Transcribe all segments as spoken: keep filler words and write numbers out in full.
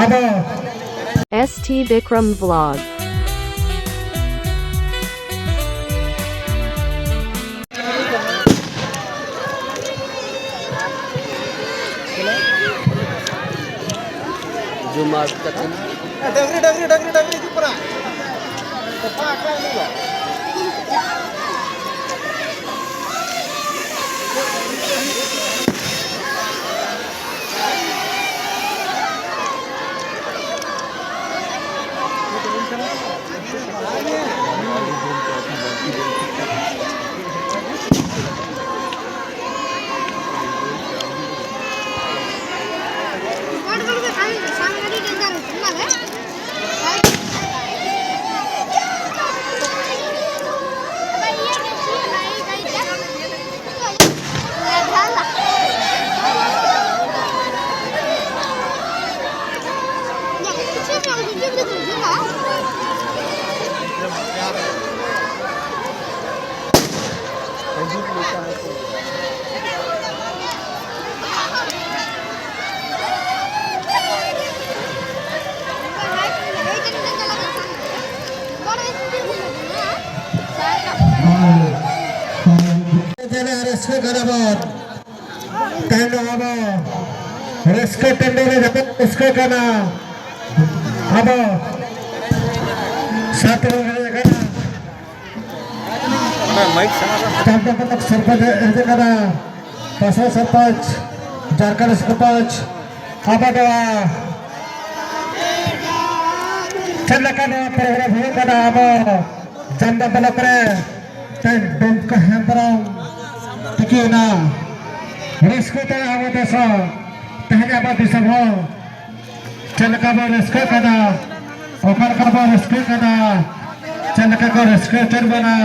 ᱟᱫᱚ S T Bikram Vlog. Zoom out ᱠᱟᱛᱮ᱾ ᱰᱟᱝᱨᱤ, ᱰᱟᱝᱨᱤ, ᱰᱟᱝᱨᱤ, ᱰᱟᱝᱨᱤ ᱦᱤᱡᱩᱜ ᱠᱟᱱᱟ᱾ ᱛᱚᱯᱟ ᱟᱠᱟᱱ ᱜᱮᱭᱟ᱾ ᱨᱟᱹᱥᱠᱟᱹ ᱠᱟᱱᱟ ᱵᱚᱱ᱾ ᱛᱮᱦᱮᱧ ᱫᱚ ᱟᱵᱚ ᱨᱟᱹᱥᱠᱟᱹ ᱴᱟᱺᱰᱤ ᱨᱮ ᱡᱚᱛᱚ ᱨᱟᱹᱥᱠᱟᱹ ᱠᱟᱱᱟ᱾ ᱟᱵᱚ ᱥᱟᱛ ᱨᱚᱝ ᱦᱮᱡ ᱟᱠᱟᱱᱟ᱾ ᱚᱱᱟ ᱢᱟᱭᱤᱠ ᱥᱟᱢᱟᱝ ᱨᱮ᱾ ᱪᱟᱢᱯᱟ ᱯᱚᱛᱚᱠ ᱥᱚᱨᱯᱚᱧᱪ ᱦᱮᱡ ᱟᱠᱟᱱᱟ, ᱯᱟᱥᱟ ᱥᱚᱨᱯᱚᱧᱪ, ᱡᱷᱟᱲᱠᱷᱚᱸᱰ ᱥᱚᱨᱯᱚᱧᱪ, ᱟᱵᱚ ᱱᱚᱣᱟ ᱪᱮᱫ ᱞᱮᱠᱟ ᱱᱚᱣᱟ ᱯᱨᱳᱜᱨᱟᱢ ᱦᱩᱭᱩᱜ ᱠᱟᱱᱟ ᱟᱵᱚ ᱪᱟᱢᱯᱟ ᱵᱞᱚᱠ ᱨᱮ, ᱛᱮᱦᱮᱧ ᱰᱩᱢᱠᱟ ᱦᱮᱢᱵᱨᱚᱢ ᱛᱤᱠᱤᱱᱟ ᱨᱟᱹᱥᱠᱟᱹ ᱛᱮ ᱟᱵᱚ ᱫᱤᱥᱚᱢ, ᱛᱮᱦᱮᱧ ᱟᱵᱚ ᱫᱤᱥᱚᱢ ᱦᱚᱸ ᱪᱮᱫ ᱞᱮᱠᱟ ᱵᱚ ᱨᱟᱹᱥᱠᱟᱹᱜ ᱠᱟᱱᱟ, ᱚᱠᱟ ᱞᱮᱠᱟ ᱵᱚ ᱨᱟᱹᱥᱠᱟᱹᱜ ᱠᱟᱱᱟ, ᱪᱮᱫ ᱞᱮᱠᱟ ᱠᱚ ᱨᱟᱹᱥᱠᱟᱹ ᱦᱚᱪᱚᱭᱮᱫ ᱵᱚᱱᱟ,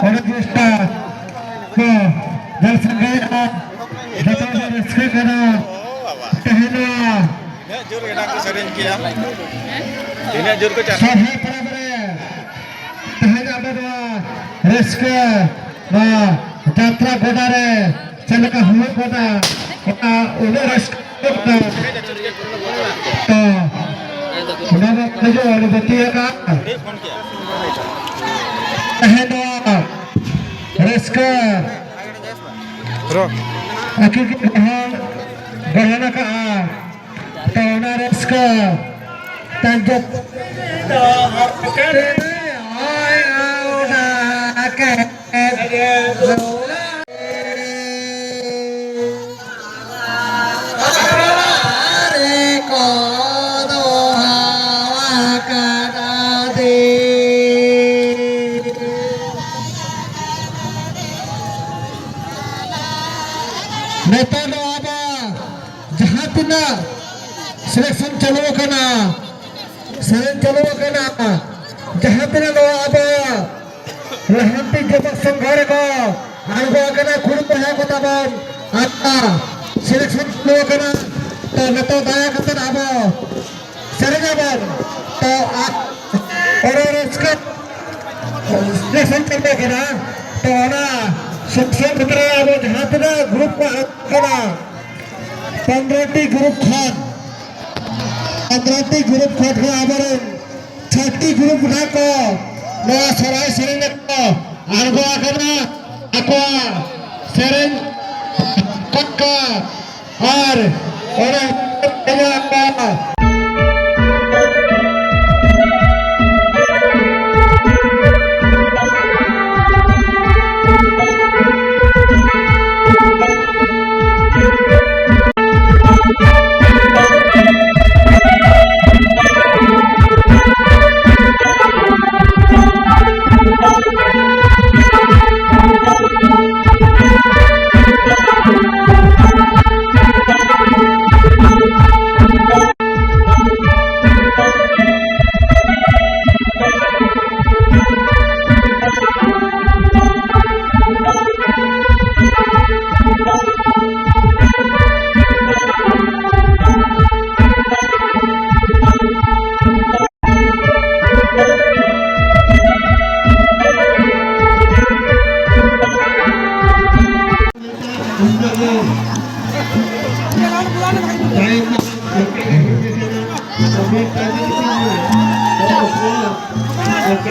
ᱚᱱᱟ ᱡᱤᱱᱤᱥᱴᱟ ᱠᱚ ᱧᱮᱞ ᱥᱟᱸᱜᱮᱭᱮᱫᱼᱟ᱾ ᱡᱚᱛᱚ ᱵᱚ ᱨᱟᱹᱥᱠᱟᱹᱜ ᱠᱟᱱᱟ᱾ ᱛᱮᱦᱮᱧ ᱱᱚᱣᱟ ᱛᱤᱱᱟᱹᱜ ᱡᱳᱨ ᱮᱱᱟᱝ ᱠᱚ ᱥᱮᱨᱮᱧ ᱠᱮᱜᱼᱟ, ᱛᱤᱱᱟᱹᱜ ᱡᱳᱨ ᱠᱚ ᱪᱟᱞᱟᱜᱼᱟ᱾ ᱥᱚᱨᱦᱟᱭ ᱯᱚᱨᱚᱵᱽ ᱨᱮ ᱛᱮᱦᱮᱧ ᱟᱵᱚ ᱱᱚᱣᱟ ᱨᱟᱹᱥᱠᱟᱹ, ᱱᱚᱣᱟ ᱡᱟᱛᱨᱟ ᱜᱚᱰᱟ ᱨᱮ ᱪᱮᱫ ᱞᱮᱠᱟ ᱦᱩᱭᱩᱜ ᱠᱟᱱᱟ, ᱚᱱᱟ ᱩᱱᱟᱹᱜ ᱨᱟᱹᱥᱠᱟᱹ ᱦᱩᱭᱩᱜ ᱠᱟᱱᱟ᱾ ᱛᱚ, ᱚᱱᱟ ᱫᱚ ᱠᱷᱚᱡᱚᱜ ᱟᱹᱰᱤ ᱵᱟᱹᱲᱛᱤ ᱟᱠᱟᱫᱼᱟ᱾ ᱛᱮᱦᱮᱧ ᱱᱚᱣᱟ ᱨᱟᱹᱥᱠᱟᱹ ᱟᱹᱠᱤᱞ ᱜᱮ ᱜᱚᱲᱦᱚᱱ, ᱜᱚᱲᱦᱚᱱ ᱟᱠᱟᱫᱼᱟ᱾ ᱛᱚ, ᱚᱱᱟ ᱨᱟᱹᱥᱠᱟᱹ ᱛᱟᱧᱡᱚ ᱱᱮᱛᱟᱨ ᱫᱚ ᱟᱵᱚ ᱡᱟᱦᱟᱸ ᱛᱤᱱᱟᱹᱜ selection ᱪᱟᱹᱞᱩ ᱟᱠᱟᱱᱟ, ᱥᱮᱨᱮᱧ ᱪᱟᱹᱞᱩ ᱟᱠᱟᱱᱟ, ᱡᱟᱦᱟᱸ ᱛᱤᱱᱟᱹᱜ ᱱᱚᱣᱟ ᱟᱵᱚ ᱞᱟᱦᱟᱱᱛᱤ ᱡᱩᱵᱚᱠ ᱥᱚᱝᱜᱷᱚ ᱨᱮᱠᱚ ᱟᱬᱜᱚ ᱟᱠᱟᱱᱟ ᱠᱩᱲᱤ ᱵᱚᱭᱦᱟ ᱠᱚ ᱛᱟᱵᱚᱱ, ᱟᱨ selection ᱪᱟᱹᱞᱩ ᱟᱠᱟᱱᱟ᱾ ᱛᱚ, ᱱᱤᱛᱚᱜ ᱫᱟᱭᱟ ᱠᱟᱛᱮ ᱟᱵᱚ ᱥᱮᱨᱮᱧ ᱟᱵᱚᱱ᱾ ᱛᱚ, ᱟ-, ᱚᱱᱟ ᱨᱟᱹᱥᱠᱟᱹ selection ᱪᱟᱹᱞᱩ ᱟᱠᱟᱱᱟ᱾ ᱛᱚ, ᱚᱱᱟ selection ᱵᱷᱤᱛᱨᱤ ᱨᱮ ᱟᱵᱚ ᱡᱟᱦᱟᱸ ᱛᱤᱱᱟᱹᱜ group ᱠᱚ ᱟᱬᱜᱚ ᱟᱠᱟᱱᱟ, ᱯᱚᱱᱨᱚ ᱴᱤ group ᱠᱷᱚᱱ, ᱯᱚᱱᱨᱚ ᱴᱤ group ᱠᱷᱚᱱ ᱜᱮ ᱟᱵᱚᱨᱮᱱ ᱪᱷᱚᱴᱤ group ᱨᱮ ᱠᱚ ᱱᱚᱣᱟ ᱥᱚᱨᱦᱟᱭ ᱥᱮᱨᱮᱧ ᱨᱮᱠᱚ ᱟᱬᱜᱚ ᱟᱠᱟᱱᱟ᱾ ᱟᱠᱚᱣᱟᱜ ᱥᱮᱨᱮᱧ ᱠᱚ ᱟᱨ ᱚᱱᱟ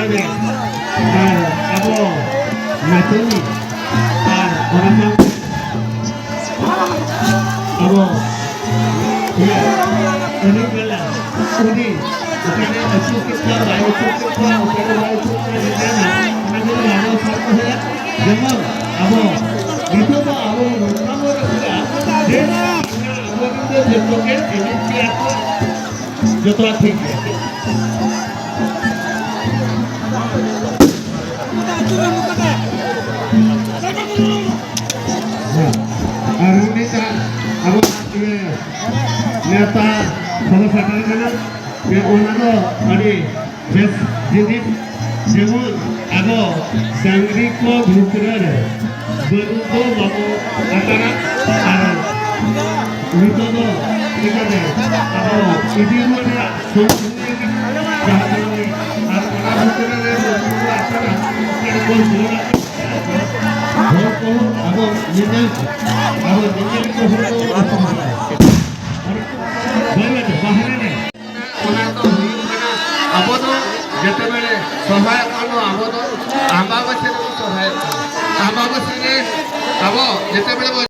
ᱟᱨ ᱟᱵᱚ ᱱᱟᱪᱚᱱᱤᱭᱟᱹ ᱟᱨ ᱚᱱᱟ ᱥᱟᱶᱛᱮ ᱟᱵᱚ ᱤᱭᱟᱹ ᱮᱱᱮᱡ ᱢᱮᱞᱟ ᱩᱱᱤ ᱚᱠᱟᱨᱮ ᱟᱹᱪᱩᱨ ᱠᱮᱫ ᱠᱚᱣᱟ, ᱵᱟᱭ ᱟᱹᱪᱩᱨ ᱠᱮᱫ ᱠᱚᱣᱟ, ᱚᱠᱟᱨᱮ ᱵᱟᱭ ᱟᱹᱪᱩᱨ ᱠᱮᱫ ᱠᱚᱣᱟ, ᱚᱱᱟ ᱠᱚᱫᱚ ᱵᱟᱵᱚ ᱥᱟᱵ ᱫᱚᱦᱚᱭᱟ᱾ ᱡᱮᱢᱚᱱ ᱟᱵᱚ ᱱᱤᱛᱚᱜ ᱫᱚ ᱟᱵᱚ ᱱᱚᱝᱠᱟ ᱵᱚ ᱨᱟᱹᱥᱠᱟᱹᱜᱼᱟ ᱡᱮ ᱟᱵᱚ ᱨᱮᱱ ᱫᱚ ᱡᱚᱛᱚ ᱜᱮ ᱮᱱᱮᱡ ᱜᱮᱭᱟ ᱠᱚ, ᱡᱚᱛᱚᱣᱟᱜ ᱴᱷᱤᱠ ᱜᱮᱭᱟ᱾ ᱟᱨ ᱢᱤᱫᱴᱟᱝ ᱟᱵᱚ ᱤᱭᱟᱹ ᱱᱮᱣᱛᱟ ᱠᱷᱚᱵᱚᱨ ᱥᱮᱴᱮᱨ ᱠᱟᱱᱟ ᱡᱮ ᱚᱱᱟ ᱫᱚ ᱟᱹᱰᱤ ᱵᱮᱥ ᱡᱤᱱᱤᱥ, ᱡᱮᱢᱚᱱ ᱟᱵᱚ ᱰᱟᱝᱨᱤ ᱠᱚ ᱵᱷᱤᱛᱨᱤ ᱨᱮ ᱵᱟᱹᱨᱩ ᱫᱚ ᱵᱟᱵᱚ ᱟᱛᱟᱨᱟ᱾ ᱟᱨ ᱱᱤᱛᱚᱜ ᱫᱚ ᱪᱤᱠᱟᱹᱛᱮ ᱟᱵᱚ ᱤᱫᱤ ᱨᱩᱣᱟᱹᱲ ᱨᱮᱭᱟᱜ ᱥᱚᱢᱚᱭ ᱦᱩᱭ ᱟᱠᱟᱱᱟ, ᱡᱟᱦᱟᱸ ᱠᱟᱨᱚᱱ ᱛᱮ ᱟᱨ ᱚᱱᱟ ᱵᱷᱤᱛᱨᱤ ᱨᱮ ᱵᱟᱹᱨᱩ ᱫᱚ ᱟᱛᱟᱨᱟ, ᱮᱱᱠᱷᱟᱱ ᱵᱚᱱ ᱨᱩᱣᱟᱹᱲᱟ᱾ ᱦᱚᱲ ᱠᱚ ᱟᱵᱚ ᱧᱮᱧᱮᱞ ᱠᱚ, ᱟᱵᱚ ᱧᱮᱧᱮᱞ ᱠᱚ ᱦᱚᱲ ᱠᱚ ᱟᱛᱟᱨᱟ᱾ ᱵᱟᱹᱨᱩ ᱫᱚ ᱵᱟᱦᱨᱮ ᱨᱮ ᱚᱱᱟ ᱫᱚ ᱦᱩᱭᱩᱜ ᱠᱟᱱᱟ, ᱟᱵᱚ ᱫᱚ ᱡᱮᱛᱮ ᱵᱮᱲᱮ ᱥᱚᱨᱦᱟᱭᱚᱜ ᱠᱟᱱ ᱫᱚ, ᱟᱵᱚ ᱫᱚ ᱟᱢᱵᱟᱵᱟᱹᱥᱭᱟᱹ ᱨᱮᱵᱚᱱ ᱥᱚᱨᱦᱟᱭᱚᱜ ᱠᱟᱱᱟ᱾ ᱟᱢᱵᱟᱵᱟᱹᱥᱭᱟᱹ ᱨᱮ ᱟᱵᱚ ᱡᱮᱛᱮ ᱵᱮᱲᱮ ᱵᱚᱱ